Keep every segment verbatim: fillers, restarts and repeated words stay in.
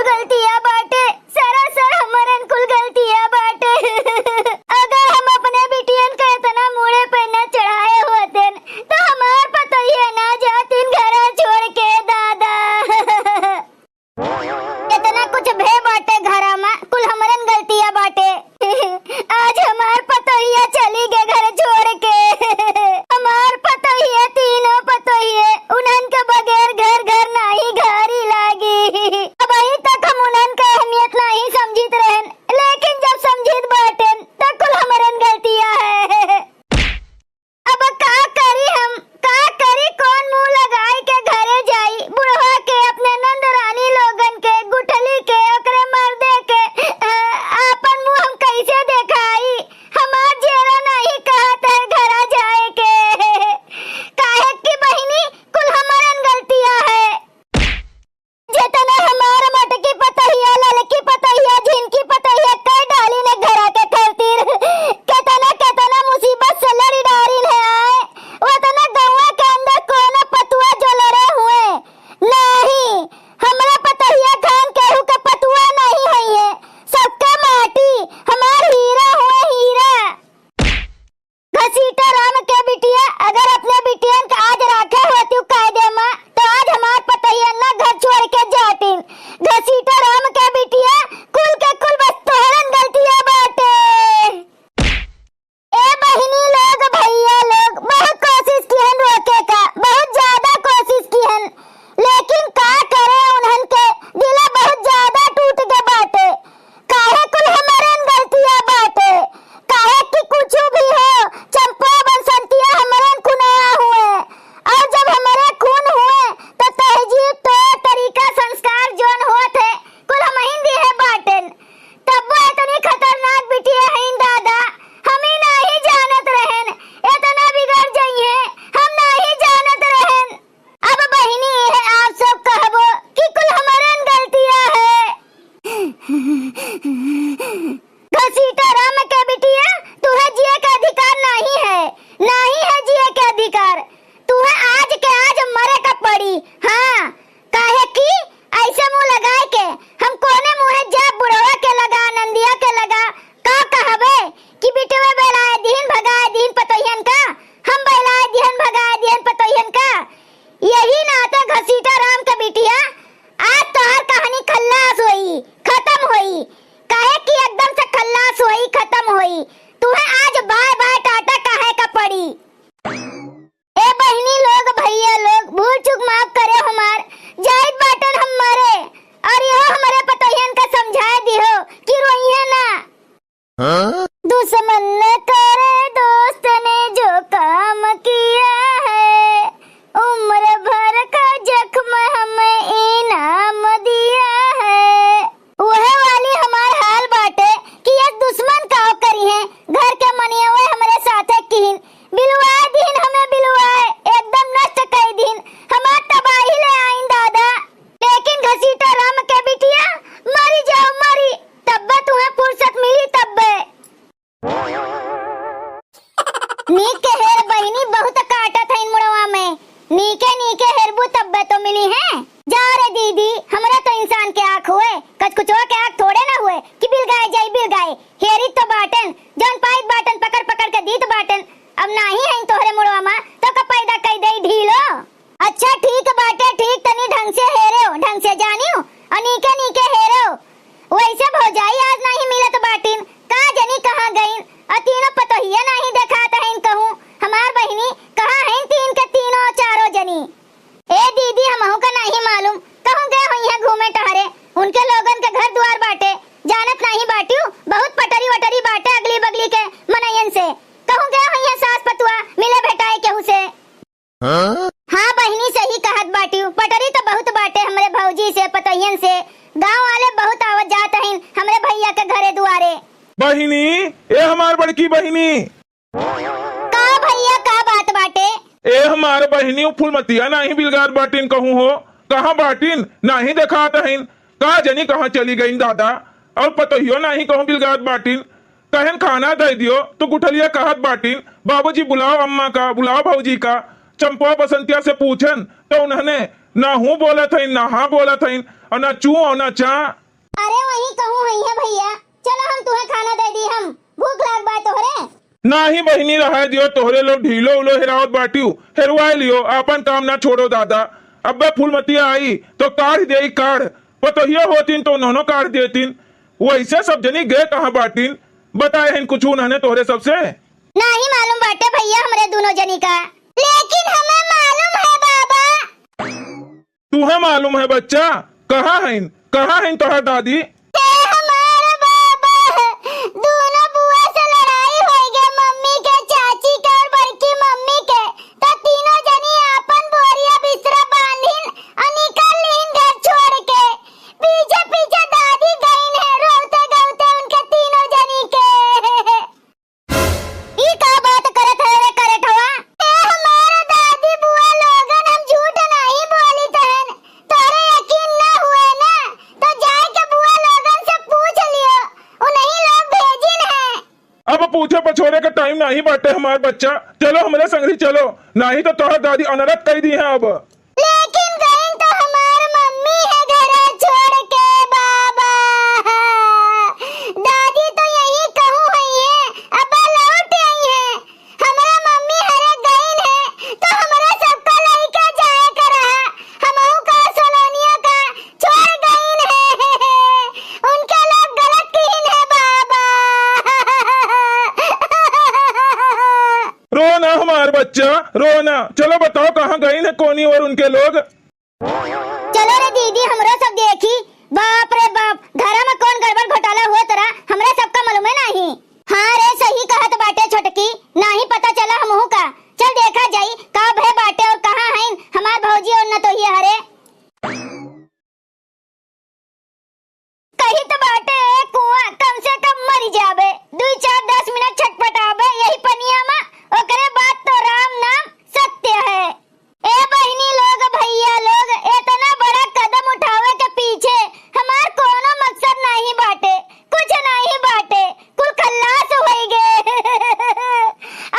गलतिया बाटे, सरासर हमरन कुल गलतिया बाटे। अगर हम अपने बिटियन का इतना मूड़े पे न चढ़ाए होतेन, तो हमार पतोहिया ना जातिन घरा छोड़ के, दादा। इतना कुछ भे बाटे घरा में, कुल हमरन गलतिया बाटे। आज हमार पतोहिया चली गए घर छोड़ के। हमार पतोहिया, तीनों पतोहिए, उन्हन के बगैर घर, घर नाही घरी लागी। अबहीं तक हम उन्हन के अहमियत नाही समझित रहन, लेकिन जब समझित बाटेन, त कुल हमरन गलतिया है। अब का करी हम, का करी, कौन मुँह लगाई के घरे जाई? बुढ़वा के, अपने नंद रानी लोगन के, गुठली के, ओकरे मर्दे के, अ, आपन मुँह हम कैसे देखाई? हमार जेरा नहीं कहत है घरा जाए के। काहे कि बहिनी, कुल हमरन गलतिया है। जेतना हमार मटकी पतोहिया, ललकी पतोहिया, झिनकी पतोहिया कर डालिन है घरा के खातिर। केतना, केतना मुसीबत से लड़ी डारिन है आए। ओतना गौवा के अंदर कोनो पतुआ जो लड़े हुए। नाही, हमरा पतोहिया खान केहू के पतुआ नाही होइए। सबका माटी, हमार हीरा हुए हीरा। घसीटा राम के बिटिया, अगर अपने बिटियन के आज राखे होतिउ कायदे मा, तो आज हमार पतोहिया ना घर छोड़ के जातिन। घसीटा राम के बिटिया, कुल के कुल बस तोहरन गलतिया बाटे। ए बहिनी लोग, भैया लोग, बहुत कोशिश किहन रोके का, बहुत ज्यादा कोशिश किहन, लेकिन का करे, उन्हन के दिला बहुत ज्यादा टूट गए बाटे। काहे कुल हमरन गलतिया बाटे? काहे कि कुछु भी हो, चंपा बसंतिया हमरन खुनवा हुए। और जब हमरे खून हुए, तो तहजीब, तौर तरीका, संस्कार जोन होत है, कुल हमहिन दिहे बाटेन। तब्बो इतनी खतरनाक बिटिया हईन दादा, हम ही नाही जानत रहन, इतना बिगड़ जइहे, हम नाही जानत रहन। अब बहिनी, इहे आप सब कहबो कि कुल हमरन गलतिया है। घसीटा राम के बिटिया, तुहे जिए के अधिकार नाही है, नाही है जिए के अधिकार। तुहे आज के आज मरे का पड़ी। हाँ, काहे कि ऐसे मुँह लगाए के हम कोने मुँहे जाब बुढ़वा के लगा, नंदिया के लगा, का कहबे कि बिटवे बहलाए दिहिन, भगाए दिहिन पतोहियन का, हम बहलाए दिहन, भगाए दिहन पतोहियन का। यही नाते घसीटा राम के बिटिया, आज तोहार कहानी खल्लास होई, खतम होई, काहे कि एकदम से खल्लास होई, खतम होई। तुहे आज बाय बाय टाटा कहे का पड़ी। ए बहिनी लोग, भैया लोग, भूल चूक माफ करे हमार, जाइत बाटन हम मरे, और इहो हमरे पतोहियन का समझाए दिहो कि रोइहे ना। हाँ? दुश्मन ने करे दोस्त ने जो काम किया है, उम्र भर का जख्म हमें इनाम दिया है। उहे वाली हमार हाल बाटे कि ये दुश्मन का करिहे, घर के मनियवे हमरे साथे किहिन, बिलवाए दिहिन हमें, बिलवाए, एकदम नष्ट कई दिहिन, हमार तबाही ले आइन दादा। लेकिन घसीटा राम के बिटिया, मरी जाओ मरी, तब्बे तुहें फुर्सत मिली तब्बे। नीक के हेर बहिनी, बहुत काटत हईन मुड़वा में। नीके नीके हेरबू तब्बे तो मिली है। जाओ रे दीदी, हमरा तो इंसान के आँख हुए, कचकुचवा के आँख थोड़े ना हुए कि बिलगाए जाई बिलगाए। हेरी तो बाटन, जौन पाइत बाटन पकड़ पकड़ के दीत बाटन। अब नाही हईन तोहरे मुड़वा में तो का पैदा कई देई ढीलो। अच्छा ठीक बाटे, ठीक, तनी ढंग से हेरेउ, ढंग से जानिउ, और नीके नीके हेरेउ। वैसे भौजाई आज नाही मिलत बाटिन, का जनी कहाँ गईन, और तीनों पतोहिया नाही देखात हईन कहूँ। हमार बहिनी, कहाँ हईन तीन के तीनों चारों जनी? ए दीदी, हमहू का नाही मालूम, कहूँ गए होइहें घूमे टहरे, उनके लोगन के घर दुआर बाटे, जानत नाही बाटिउ, बहुत पटरी वटरी बाटे अगली बगली के मनैयन से, कहूँ गए होइहें सास पतुआ मिले भेटाए केहू से। हाँ? हाँ बहिनी, सही कहत बाटिउ, पटरी तो बहुत बाटे हमरे भौजी से, पतोहियन से, गाँव वाले बहुत आवत जात हईन हमरे भैया के घरे दुआरे। बहिनी, ए हमार बड़की बहिनी। का भैया, का बात बाटे? ए हमार बहिनी, उ फुलमतिया नाही बिलगात बाटिन कहूँ हो, कहाँ बाटिन, नाही देखात हईन, का जनी कहाँ चली गईन दादा, और पतोहियो नाही कहूँ बिलगात बाटिन। कहेन खाना दे दियो, तो गुठलिया कहत बाटिन, "बाबूजी बुलाओ अम्मा का, बुलाओ भौजी का।" चंपवा बसंतिया से पूछेन, तो उन्हने ना हूँ बोलत हइन, ना हाँ बोलत हइन, और ना चू और ना चा। अरे वही कहूँ हई है भइया, चलो हम तुहें खाना दे दी, हम भूख लाग बा तोहरे। नाही बहिनी, रहे दियो, तोहरे लोग ढीलो उलो हेरावत बाटियो, हेरवाए लियो, आपन काम ना छोड़ो दादा। अब्बे फूलमतिया आई तो काढ़ देई काढ़, पतोहिया होतिन तो उन्होंने काढ़ देतिन। वैसे सब जनी गए कहाँ बाटिन? बताए हइन कुछ उन्होंने तोहरे सबसे? नाही मालूम बाटे भइया हमरे दुनो जनी का, लेकिन हमें मालूम है बाबा। तुहे मालूम है बच्चा, कहाँ हइन, कहाँ हइन तोहार दादी? हे हमार बाबा, दूनो बुआ से लड़ाई होई गे, मम्मी के, चाची के और बड़की मम्मी के। तो तीनों जनी आपन बोरिया बिस्तरा बांधिन और निकल लीन घर छोड़ के। पीछे पीछे दादी गईन है, रोते गौते उनके तीनों जनी के। ई का बात करत है रे करेठवा? ए हमार दादी बुआ लोगन, हम झूठ नाही बोलित हन। तोरे यकीन ना हुए ना, तो जाए के बुआ लोगन से पूछ लियो, उन्हीं लोग भेजिन है। अब पूछे पछोरे के टाइम नाही बाटे हमार बच्चा, चलो हमरे संगरी चलो, नाही तो तोहर दादी अनरथ कई दी है अब। लेकिन गईन तो हमार मम्मी है घरे छोड़ के बाबा। दादी तो यही कहूँ हई है, अब लौट आई है। हमरा मम्मी हरे गईन है तो हमरा सबका लइके जाए के रहा। हमहू का सोलोनिया का छोड़ गईन है। उनके लोग गलत किहिन है बाबा। रो ना हमार बच्चा, रो ना। चलो बताओ कहाँ गईन है कोनी और उनके लोग? चलो रे दीदी, हमरो सब देखी। बाप रे बाप, घरा में कौन गड़बड़ घोटाला हुए तोरा, हमरा सबका मालूमे नाही। हाँ रे, सही कहत बाटे छोटकी, नाही पता चला हमहू का। चल देखा जाई का भय बाटे और कहाँ हईन हमार भौजी और नतोहिया हरे। कहित बाटे ए कुआं, कम से कम मरि जाबे, दुई चार दस मिनट छटपटाबे यही पनिया मा, ओकरे बाद तो राम नाम सत्य है। ए बहिनी लोग, भइया लोग, एतना बड़ा कदम उठावे के पीछे हमार कोनो मकसद नाही बाटे, कुछ नाही बाटे, कुल खल्लास होई गे।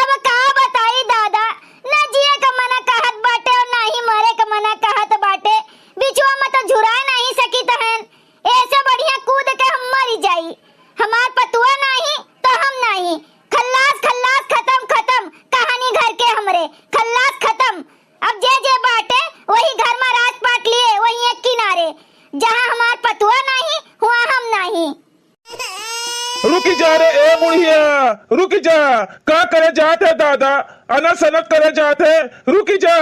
अब का बताई दादा, ना जिए के मना कहत बाटे और ना ही मरे के मना कहत बाटे। बिचवा में तो झुराए नाही सकित हन। ऐसे बढ़िया कूद के हम मरी जाई। हमार पतुआ नाही तो हम नाही। खल्लास, खल्लास, खतम, खतम। कहानी घर के हमरे। खल्लास खतम। अब जे जे बाटे, वही घर में राजपाट लिए, वही एक किनारे। जहाँ हमार पतुआ नाही, हुआँ हम नाही। रुकि जा रे, ए बुढ़िया, रुकि जा। का करे जात है दादा? अनस अनस करे जात है, रुकि जा।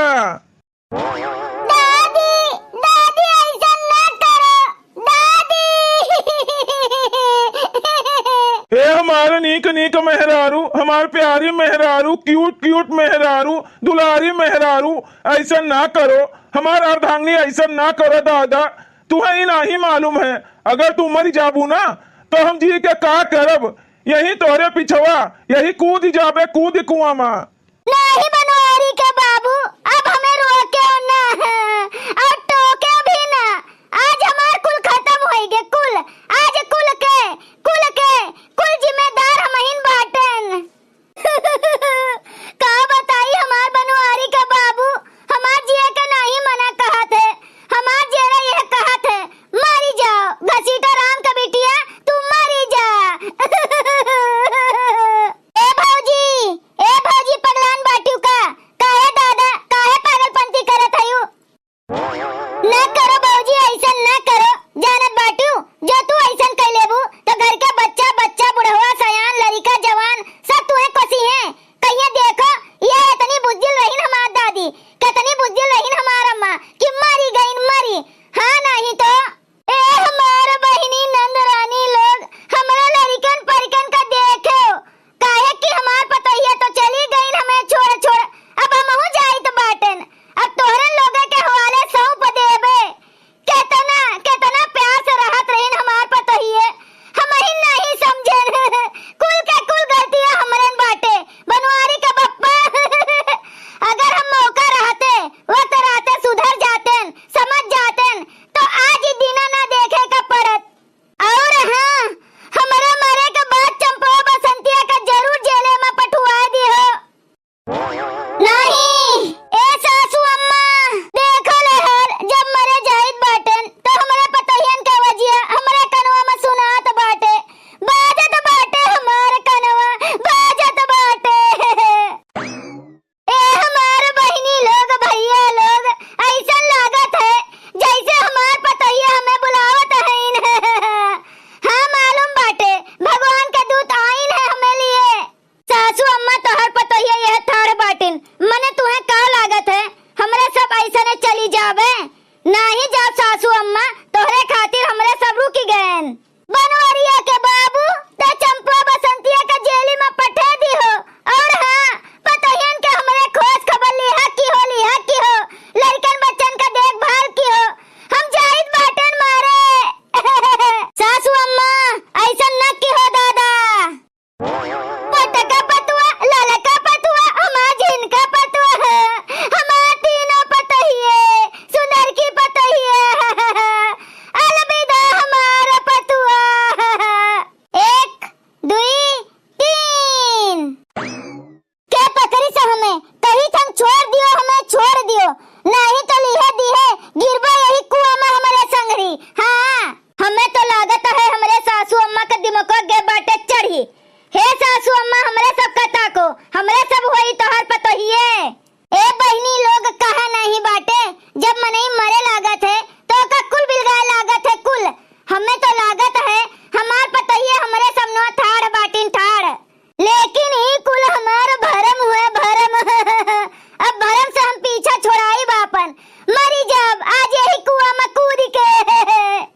दादी, दादी, ऐसन ना करो, दादी। ए हमार नीक नीक मेहरारू, हमार प्यारी मेहरारू, क्यूट क्यूट मेहरारू, दुलारी मेहरारू, ऐसन ना करो, हमार अर्धांगिनी ऐसन ना करो दादा। तुहें ई नाही मालूम है, अगर तू मरि जाबू ना, तो हम जी के का करब? यही तोहरे पिछवा, यही कूद जाबे, कूद कुआं मा। नाही बनवारी के बाबू, अब हमें रोके ना है, और टोके भी ना। आज हमार कुल खतम होई गे, कुल। आज कुल के, कुल के, कुल जिम्मेदार हमहिन बाटन। का बताई हमार बनवारी के बाबू, हमार जिए के नाही मना कहत है, हमार जियरा यह कहत है, मरी जाओ, घसीटा राम के बिटिया, तू मरी जा। ए भौजी, ए भौजी, पगलान बाटिउ का? काहे दादा, काहे पागलपंती करत हयू?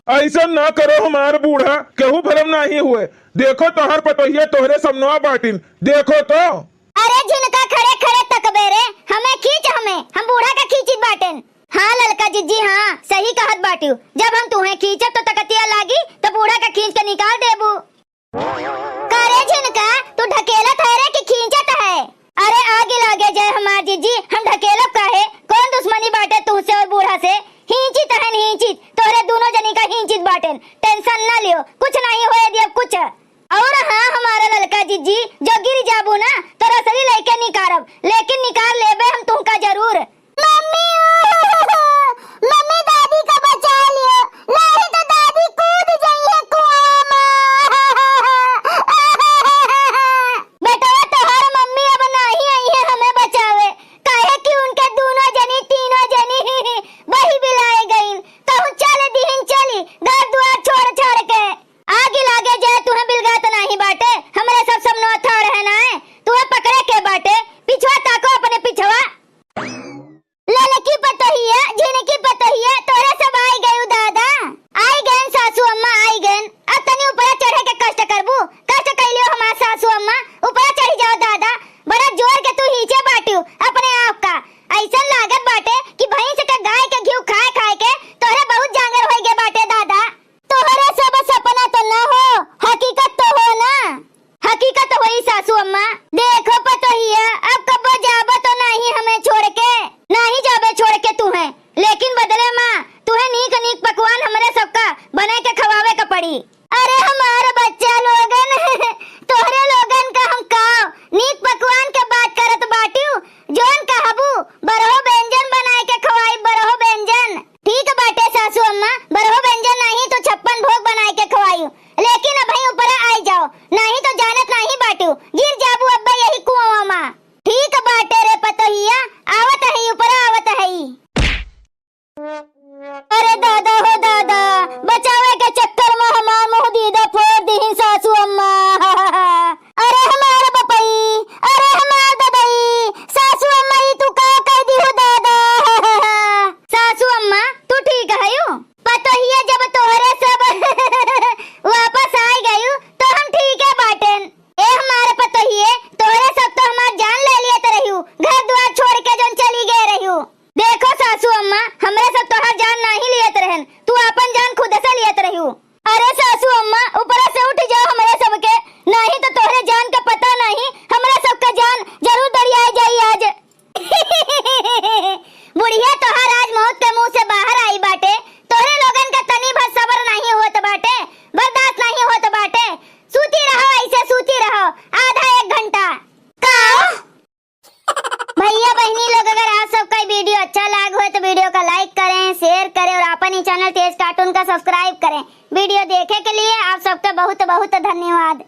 अइसन ना करो हमार बूढ़ा, केहू भरम नाहीं हुए। देखो तोहार पतोहिया तोहरे समनवा बाटिन, देखो तो। अरे झिनका खड़े खड़े तकबे रे, हमें खींच हमें, हम बूढ़ा का खींचित बाटेन। हाँ ललका जिज्जी, हाँ सही कहत बाटिउ, जब हम तुहें खींचब तो तकतिया लागी तो बूढ़ा का खींच के निकाल देबू। करे झिनका, तू ढकेलत है रे कि खींचत है? अरे आगे लागे जाए हमार जिज्जी, हम ढकेलब काहे? कौन दुश्मनी बाटे तुहसे और बूढ़ा से? हींचित हन हींचित, तोहरे दूनो जनी का हींचित बाटेन, tension ना लियो, कुछ नाहीं होए दियब कुछ। और हाँ हमारा ललका जिज्जी, जो गिर जाबू ना तो रसरी लइके निकारब, लेकिन निकार लेबे हम तुहका जरूर। मम्मी, मम्मी दादी का बचा लियो, नाहीं तो दादी कूद जइहे कुआं मा। बेटवा तोहार मम्मी अब नाहीं अइहे हमें बचावे, काहे कि उनके दूनो जनी, तीनो जनी बही बिलाए गइन। तहु चल दिहिन चली, घर दुआर छोड़ छाड़ के। आगे लागे जाए तुहें बिलगात नाहीं बाटे, हमरे सब समनवा ठाड़ है ना, तुहें पकड़े के बाटे, पिछवा ताको अपने पिछवा। ललकी पतोहिया, झिनकी पतोहिया, तोहरे सब आई गयू दादा। आई गयन सासू अम्मा, आई गयन। अब तनी ऊपरा चढ़े के कष्ट करबू, कष्ट कइलियो हमार सासू अम्मा, ऊपरा चढ़ी जाओ दादा। बड़ा जोर के तू हींचे बाटिउ अपने आप का। अइसन लागत बाटे कि भैंस के गाय के घीव खाए खाए के तोहरे बहुत जांगर होइ गे बाटे दादा। तोहरे सब सपना तो ना हो, हकीकत तो हो ना। हकीकत होई सासू अम्मा। देखो पतोहिया, अब कबो जाबो तो नाहीं हमें छोड़ के, नाहीं जाबे छोड़ के तुहें, लेकिन बदले मा तुहें नीक नीक पकवान हमरे सबका बने के खवावे के पड़ी। अरे हमार बच्चा लोगन, तोहरे लोगन का हम काव नीक पकवान के बात करत बाटिउ, जौन कहबू बरहो व्यंजन बनाए के खवाई, बरहो व्यंजन। ठीक बाटे सासू अम्मा, बरहो व्यंजन नाहीं तो छप्पन भोग बनाए के खवाई, लेकिन अबहीं ऊपरा आई जाओ, नाहीं तो जानत नाहीं बाटिउ, गिर जाबू अब्बे यही कुआं मा। ठीक बाटे रे पतोहिया, आवत हई, ऊपरा आवत हई। अरे दादा हो दादा, बचावे के चक्कर मा हमार मुँह दीदा फोड़ दिहिन सासू अम्मा। अरे हमार बपई, अरे हमार ददई, सासू अम्मा ई तू का कह दिहु दादा। सासू अम्मा तू ठीक हयू? पतोहिया जब तोहरे सब वापस आइ गयू तो हम ठीके बाटेन। ए हमार पतोहिए, तोहरे सब तो हमार जान ले लियत रह्यू, घर दुआर छोड़ के जौन चली गए रह्यू। देखो सासू अम्मा, हमरे सब तोहार जान नाहीं लियत रहन, तू आपन जान खुद से लियत रह्यू। अरे सासू अम्मा, ऊपरा से उठ जाओ हमरे सबके, नाहीं तो तोहरे जान का पता नाहीं, हमरे सबका जान जरूर दरियाए जाई आज। बुढ़िया तोहार आज मौत के मुँह से बाहर आई बाटे, तोहरे लोगन का तनी भर सबर नाहीं होत बाटे, बर्दाश्त नाहीं होत बाटे। सूती रहो, ऐसे सूती रहो आधा एक घंटा। का? भइया बहिनी लोग, अगर आप सबका ई video अच्छा लाग होय तो video का like करें, share करें और आपन ई channel तेज cartoon का subscribe करें। Video देखे के लिए आप सबका बहुत बहुत धन्यवाद।